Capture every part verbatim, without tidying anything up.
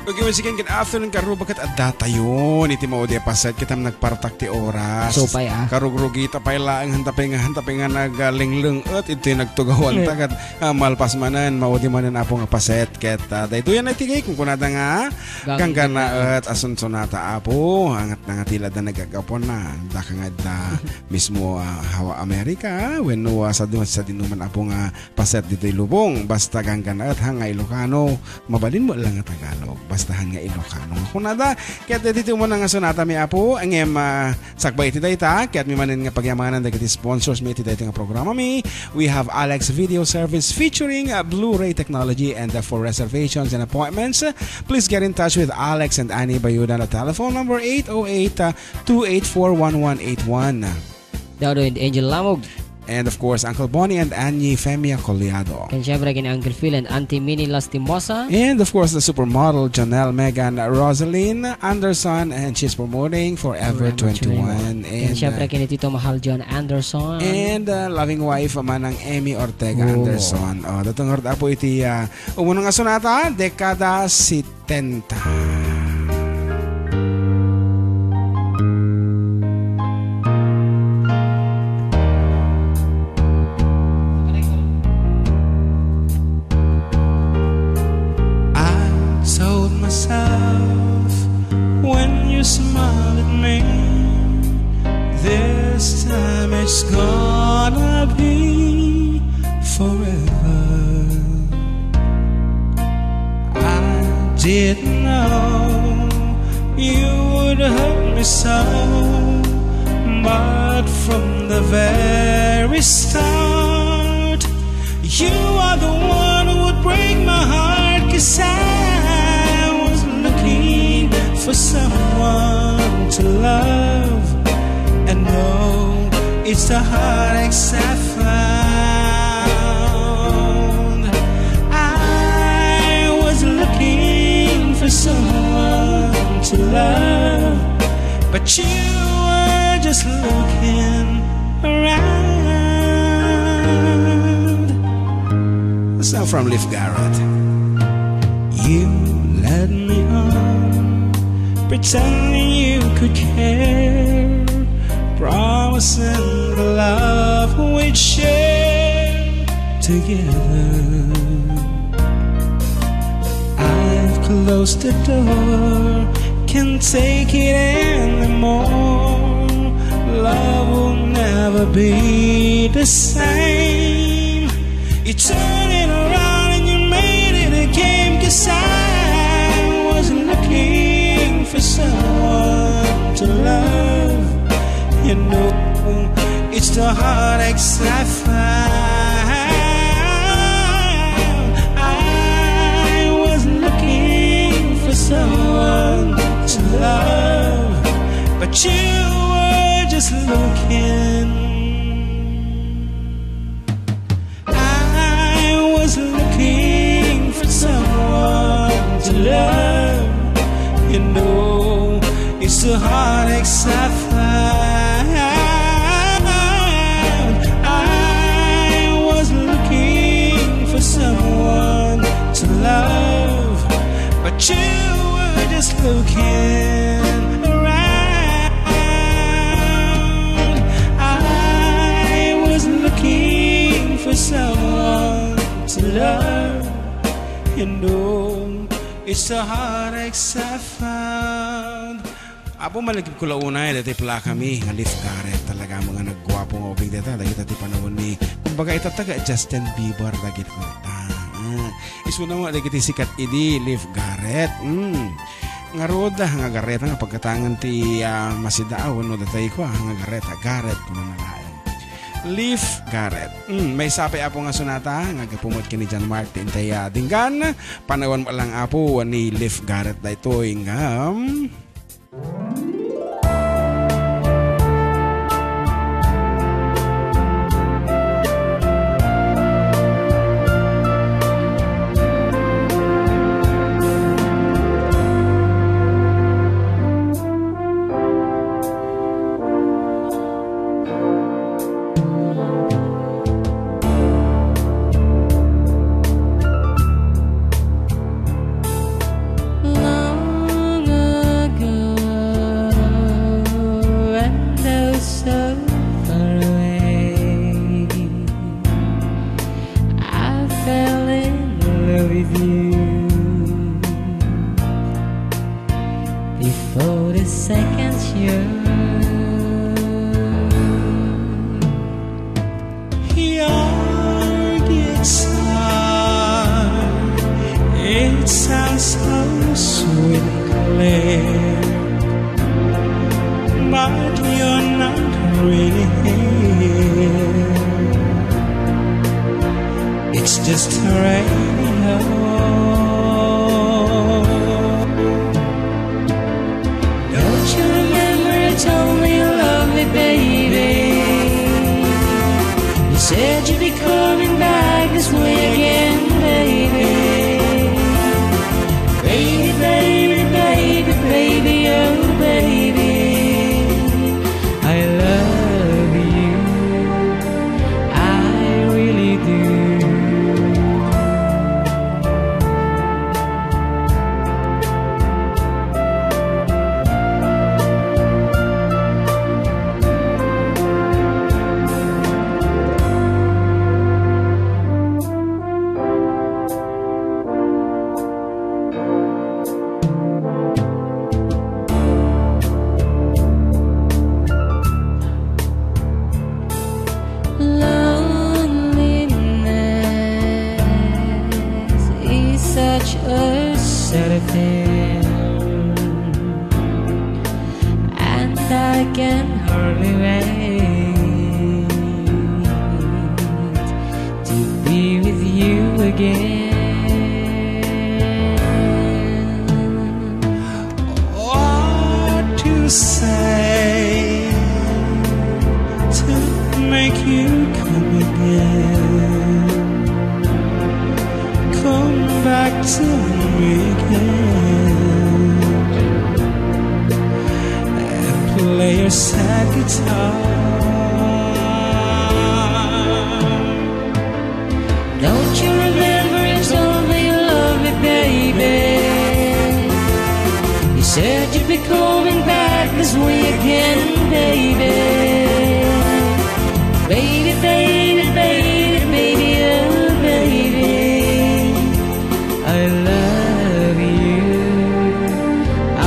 Okay, once again, good afternoon, karuba ket adda tayon iti maudi a paset, ket nagpartak ti oras. Supay, ah. Karugrugita pay laeng, hanta pay nga, hanta pay nga naglengleng-et iti nagtugawanta, ket, ah, malpas manen, maudi manen, Apo, nga paset, ket, ah, daytoy a natigay, kunkunada nga, Ganggan. Ganggannaet a sunsonata, Apo, angat na nga ti la da nagagapuan na, daka nga adda mismo, ah, hawa Amerika, wenno, ah, sa, sa dinuman, Apo, nga paset ditoy lubong, basta ganggannaet, han nga Ilocano, mabalin met lang nga Tagalog, basta han nga Ilocano. Kunada, ket ditoy umuna nga sonata mi, Apo, ngem, ah, sakbay iti dayta, ket mi manen nga pagyamanan dagiti sponsors mi iti dayta nga programa mi. We have Alex Video Service featuring, uh, Blu-ray technology, and, uh, for reservations and appointments, uh, please get in touch with Alex and Annie Bayudan at telephone number eight oh eight, uh, two eight four one one eight one. Dado and Angel Lamog. And of course, Uncle Bonnie and Annie Femia Collado. Ken syempre, ken Uncle Phil and Auntie Minnie Lastimosa. And of course, the supermodel, Janelle Megan Rosaline Anderson, and she's promoting Forever Forever twenty-one. twenty-one. And, Ken syempre, uh, ken Tito Mahal John Anderson. And, uh, loving wife, Manang Emmy Ortega Oh. Anderson. Oh, datong ngarud, Apo, iti, uh, umuna nga sonata, dekada sit- tenta. I told myself when you smile at me, this time it's gonna be forever. I didn't know you would hurt me so, but from the very start, you are the one who would break my heart, 'cause I was looking for someone to love, and no, it's the heartaches I found. I was looking for someone to love, but you were just looking around. Song from Leif Garrett. You led me on, pretending you could care, promising the love we'd share together. I've closed the door, can't take it anymore. Love will never be the same. You turned it around and you made it a game, 'cause I was looking for someone to love. You know, it's the heartaches I found. I was looking for someone to love, but you were just looking. I was looking for someone to love. You know, it's the heartaches I found. I was looking for someone to love, but you were just looking around. I was looking for someone to love. You know, it's the heartaches I found. Apo, malagipko la unay, daytoy plakami nga Leif Garrett. Talaga, mga nagguapo nga ubing dayta, dagita ti panawen ni, kumbaga, ita taga Justin Bieber, dagita. Ah, isuna mo, dagiti sikat idi, Leif Garrett. Mm. Ngarud, nga Garrett, nga pagkatangan ti, ah, masida, ah, wenno datay ko, ah, nga Garrett, ah, Garrett, kuno na laeng. Leif Garrett. Mm, maysa pay, Apo, nga sonata, nga aggapu met ken ni John Mark, ti intay, ah, dinggan. Panawen mo lang, Apo, ni Leif Garrett, daytoy nga, mm, So sweet and clear, but you're not really here. It's just a radio. Don't you remember you told me you love me, baby? You said you'd be coming back this way again, baby. Baby, baby, baby, baby, oh, baby, I love you. I really do. Loneliness is such a sad thing, and I can hardly wait to be with you again. What to say to make you come again? Come back to me again and play your sad guitar. Don't you remember you told me you love me, baby? You said you'd be coming back this way again, baby. Baby, baby, baby, baby, oh, baby, I love you. I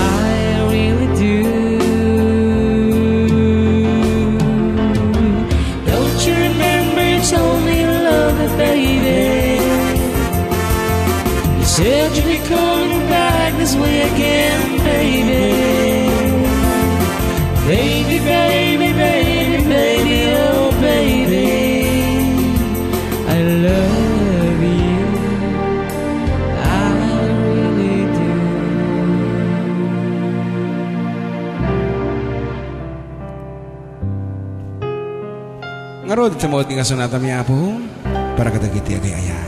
really do. Don't you remember you told me you love me, baby? You said you'd be coming back this way again, baby. Baby, baby, baby, baby, oh, baby, I love you. I really do. Ngarud, ita met ti kasunatan, Apo, para kadagiti agay-ayat.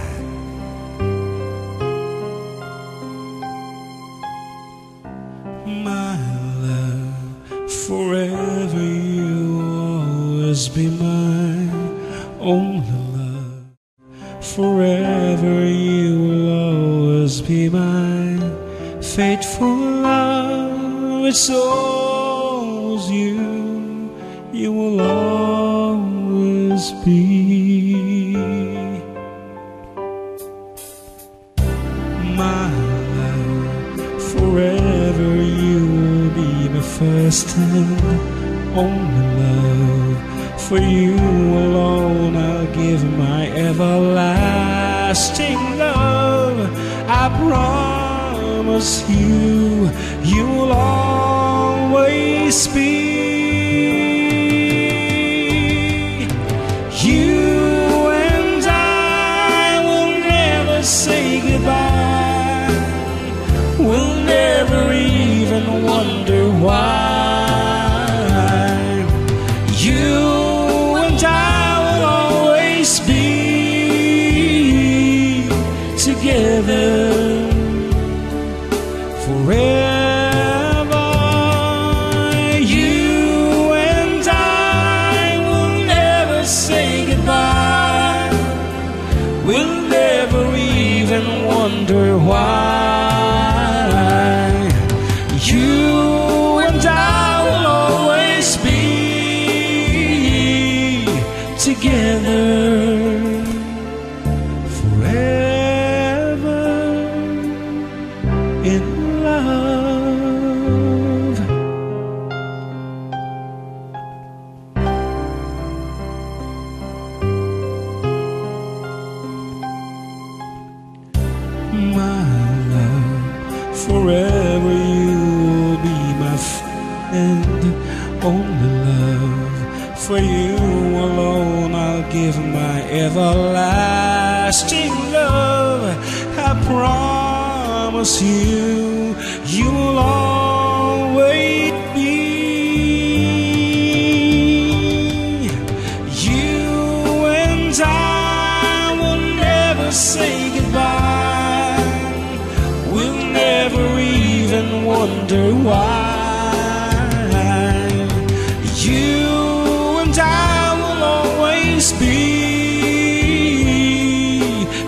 My love, forever you will always be my only love. Forever you will always be my faithful love. It's always you, you will always be. My love, forever you will be my first and only love. For you alone I'll give my everlasting love. I promise you, you will always be. You and I will never say goodbye. We'll never even wonder why. You and I will always be together forever. You and I will never say goodbye. We'll never even wonder why. You and I will always be together forever in love. My love, For you alone I'll give my everlasting love. I promise you, you will always be. You and I will never say goodbye. We'll never even wonder why. You and I will always be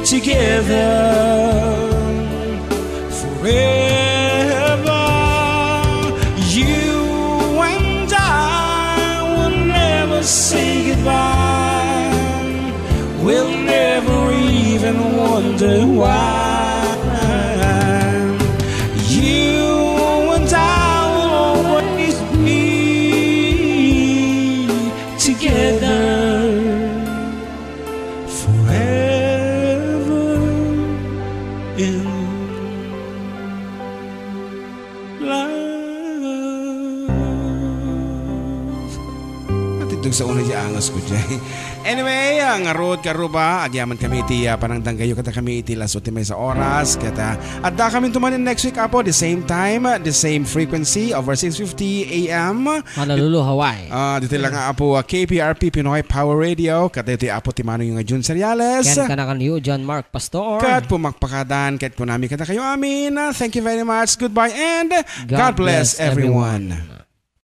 together forever. You and I will never say goodbye. We'll never even wonder why. You and I will always be together forever in love. Natibdog sa una di angas ko, jay. Anyway, ah, ngarud, karuba, agyaman kami iti, ah, panangdanggayo kada kami iti laso ti maysa oras. Ket, ah, adda kami tumanin next week, Apo, the same time, the same frequency, over six fifty A M. Honolulu, Hawaii. Ah, ditoy lang nga, Apo, ah, K P R P Pinoy Power Radio. Ket ditoy, Apo, ti mano nga Jun Seriales. Ken kanakan you, John Mark Pastor. Ket pumakpakadan, ket kunami kada kayo amin. Ah, thank you very much. Goodbye and God God bless bless everyone. everyone.